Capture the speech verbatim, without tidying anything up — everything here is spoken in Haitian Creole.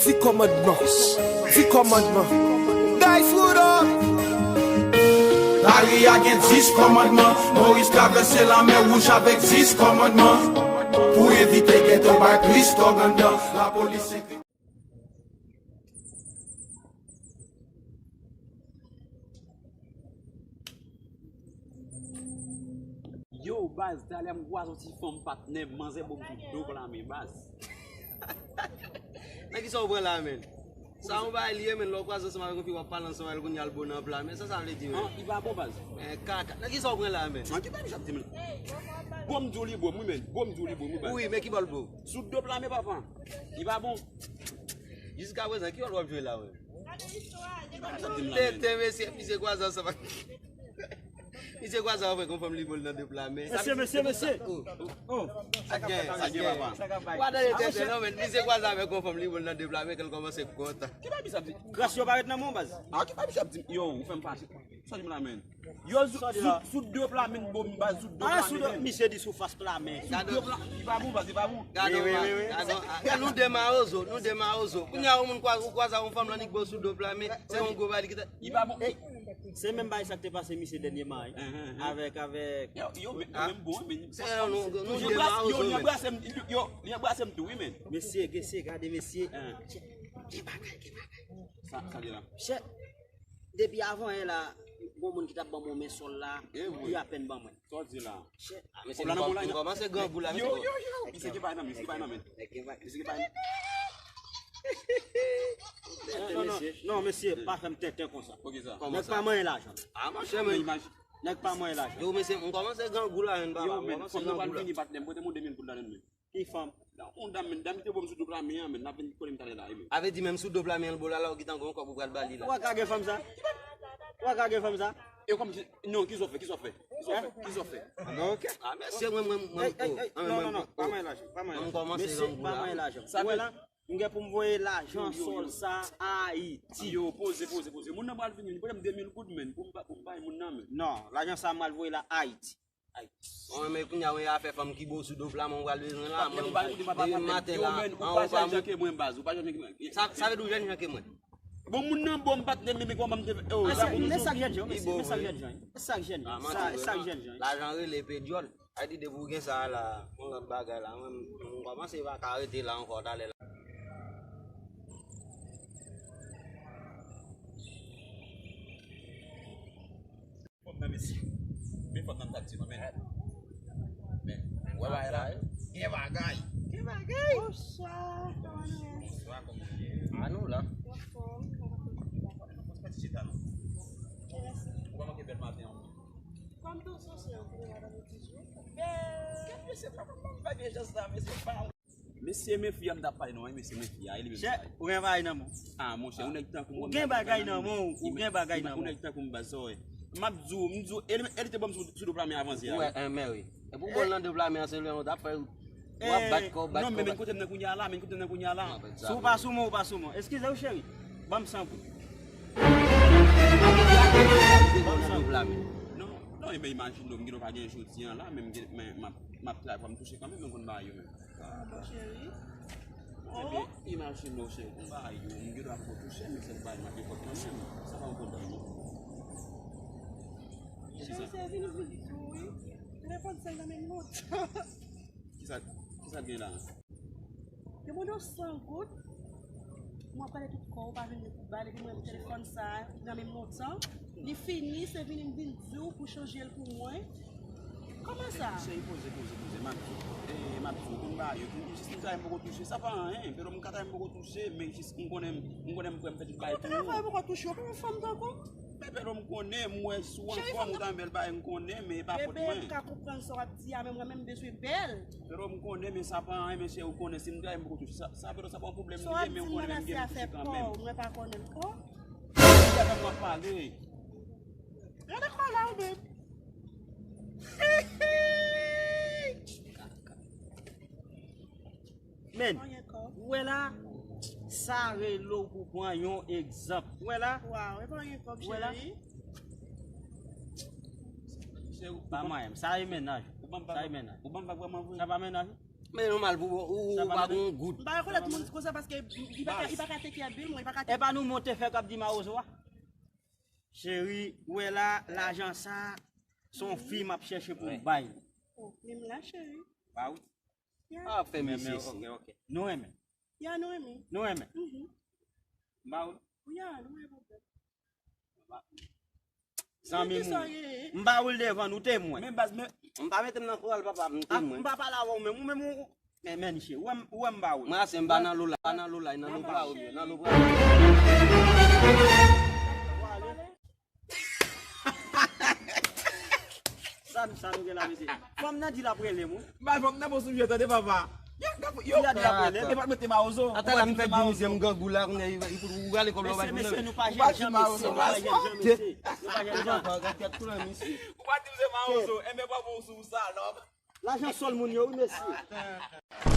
Di kòmandman, di kòmandman. Guys, what up? Lari a gen dis kòmandman. Moyiz travèse lanmè wouj avèk dis kòmandman. Pou evite gèto bay plis tòg anndan. Lapolis envite. Yo, baz, talè m kwaze yon ti fanm patnè, manzè bon m sou do pla men, baz. Nan kisa w pran la, men? Sa yon bagay li ye, men, lè w kwaze ansanm avèk yon fi, w ap pale ansanm avè l, kounye a l bo nan pla men. Sa sa vle di, men? An, li pa bon, baz. Men kaka. Nan kisa w pran la, men? An, ki bagay misye ap di, men? Bon, m di w li bo m, wi, men. Bon, m di w li bo m, wi, baz. Wi, men ki bò l bo w? Sou do pla men, papa. Li pa bon. Jiskaprezan, ki wòl w ap jwe la, men? Tenten, mesye, misye kwaze ansanm ak Misye kwaze avèk yon fanm li bo l nan de pla men. Mesye, mesye, mesye. Oh, oh. Sa k gen, sa k gen, papa? Sa k ap bay? Wa tande tenten non, men misye kwaze avèk yon fanm li bo l nan de pla men, kè l kòmanse kontan. Ki bagay misye ap di? Kras yo parèt nan men w, baz. Ah, ki bagay misye ap di? Yo, ou fè m fache. Sòti m la, men. Yo, sou, sou, sou do pla men, bon, baz, sou do pla men, men. Misye di sou fas pla men. Sou do pla, li pa bon, baz, li pa bon. Gade, wi, wi, wi, wi. Gade, nou de mawozo, nou de mawozo. Kounye a, yon moun kwaze, ou kwaze yon fanm lan, li bo sou do pla men, se yon gwo bagay li kite. Li pa bon. Se menm bagay sa k te pase misye dènyèman, wi. Avèk, avèk. Yo, yo, men, men bon, men. Se yon, nou, nou de mawozo, men. Yo, li anbrase m, yo, li anbrase m tou, wi, men. Mesye, mesye, gade, mesye. Gen bagay, gen bagay. Sa, sa li la. Chè, depi avan yè la, gon moun ki t ap ban mwen men sòl la, li apèn ban mwen. Sa w di la? Chè. Ah, mesye, m kòmanse grangou la, mesye. Yo, yo, yo. Misye gen bagay nan men, misye gen bagay nan men. Misye gen bagay. Non, non, non, mesye, pa fè m tenten konsa. Poukisa? Nèg pa manyen lajan. Ah, monchè, men. Nèg pa manyen lajan. Yo, mesye, m kòmanse grangou la, men, papa. Yo, men, fanm nan pral vini patnè m, pote m yon de mil goud ladan l, men. Ki fanm? Yon dam, men, dam ki te bo m sou do pla men an, men, n ap vin konnen m talè la, wi, men. A vle di menm sou do pla men an l bo la, la ou gentan gon kòb ou pral ba li la. Ou pa ka gen fanm sa? Ou pa ka gen fanm sa? E kòmsi, non, kisa w fè, kisa w fè? Kisa w fè? Kisa w fè? Ah, men, ok. Ah, mesye, mwen, mwen, mwen, oh, non, non, non, pa manyen lajan, pa manyen lajan. Mesye, pa manyen lajan. Ou wè la, m gen pou m voye lajan sòl sa Ayiti. Yo, poze, poze, poze. Moun nan pral vini, li pote m de mil goud, men, pou m ba, pou m bay moun nan, men. Non, lajan sa m pral voye la Ayiti. Mwen, men kounye a, mwen afè fanm ki bo sou do pla men, mwen pral bezwen la, mwen, depi maten la, an ou pa mwen. Sa, sa vle di ou jèn jan ke mwen. Bon, moun nan bon, m pa t renmen, men kòman m te fè, oh, men sa k jèn jan, men sa k jèn jan, sa k jèn jan, sa k jèn jan. Lajan rele pedyòl. A di depi w gen sa a la, yon lòt bagay la, mwen, m kòmanse pa ka rete la ankò talè la. Fòm nan, mesye. Men fòm nan, m t ap di nou, men. Men, wè bagay la, wi. Gen bagay. Gen bagay. Bonswa, kòman nou ye? Bonswa, kòman nou ye? A nou la. Anfòm, kòman nou ye? Pran ti chita, non. Mèsi. Ou pa manke bèl maten an. Kòm toujou, se yon pli madan toujou. Kèt mesye, sa pa m pa gen chans la, mesye, pa. Mesye, men fi a m t ap pale non, wi, mesye, men fi a, e li menm. Chè, ou gen bagay nan men w. Ah, monchè, yon nèg tankou mwen. Ou gen bagay nan men w, ou gen bagay nan men w. Yon nèg tankou m, baz, sa w wè. M ap di w, m di w, e li, e li te ban m sou, sou do pla men avan yè a, wi. Ou wè, en, men wi. E pou bòl nan do pla men an, se lè yon t ap fè, w ap bat kò w, bat kò w. Non, men, men kote m nan kounye a la, men kote m nan kounye a la. Si w pa sou mwen, ou pa sou mwen. Eskize w, cheri. Ban m san goud. Ban m san goud. Non, non, e men imajine w, m gen dwa pa gen jodi a la, men m gen, men m ap, m ap travay pou m touche kanmenm, men m konn bagay yo menm. Ah, bon, cheri. Ebyen, imajine w, cheri, m bagay yo, m gen dwa poko touche, men sèl bagay m ap gen kòb kanmenm. Sa pa yon pwoblèm, non. Cheri, se vin vin tou, wi. Telefòn sèl nan menm lontan. Kisa, kisa l gen la? Yo mande w san goud. Mwen ap gade tout kò w, ou pa vin gen pou bay, epi mwen telefòn sa nan menm lontan. Li fini, se vini m vin di w pou chanje l pou mwen. Kòman sa? Cheri, poze, poze, poze, m ap di w. E, m ap di w, konn bagay yo, jis m travay m poko touche, sa pa anyen, pero m ka travay m poko touche, men jis m konnen, m konnen m prè m fè tout bagay pou ou. Travay ou poko touche, ou pa yon fanm tankou m? Men pero m konnen, m wè si w anfòm, ou ta bèl bagay, m konnen, men e pa fòt mwen. Bebe, m ka konprann sa w ap di a, men mwen menm m bezwen bèl. Pero m konnen, men sa pa anyen, men cheri, ou konnen, si m travay m poko touche, sa, sa, pero sa pa yon pwoblèm li ye, men ou konnen, men m gen pou touche kanmenm. Mwen pa konnen, oh. Gade kòman w ap pale. Gade kò la ou menm. Men, ou wè la, sa rele w pou pran yon egzanp. Ou wè la? Waw, e pa gen kòb, cheri. Pa mwayen, sa e mennaj. Sa e mennaj. Ou ban m vag vrèman vre? Sa pa mennaj. Men nou mal pou ou, ou pa gon goud. M pa rekonèt moun konsa paske li pa ka, li pa ka take care bill mwen, li pa ka take. E pa nou monte fè k ap di mawozo a? Cheri, ou wè la, lajan sa, se yon fi m ap chèche pou m bay. Oh, men m la, cheri. Ba wi. Ya. Ah, fè mesye si. Ok, ok. Nou renmen. Ya, nou renmen. Nou renmen. Mhm. M ba ou. Ya, nou renmen pwoblèm. Zanmi m. M ba ou l devan nou temwen. Men baz, men m pa mete m nan koral papa, m temwen. M pa pale avè w menm, ou menm ou. Men men niche, ou wè m, ou wè m ba ou l. Mwen ase m pa nan lola, pa nan lola, nan lo bra ou ye, nan lo bra ou ye. Sa, sa nou gen la, mesye. Fanm nan di l ap rele m, wi. Bay fanm nan bon sou je, tande papa. Yo, yo, yo. Di l ap rele m. E pa t mete mawozo. Atè la, m fèk vin isit, m grangou la, kounye a, li, li fout ou rale kòb la, ou bay pou mwen. Mesye, nou pa jèn jan, mesye, nou pa jèn jan, mesye. Nou pa jèn jan. Gad tèt koulè, mesye. Ou pa di m se mawozo, enben pa bon sou salòp. Lajan sòl moun yo, wi, mesye.